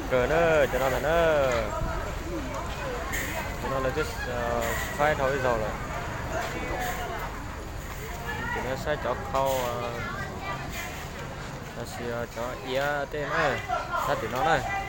Kawg na, cov no ntag na. Cov no lawv twb saib dhau ib zaug lawm. Ces no saib cov khau, tab sis cov iav tej na, sab tim no na.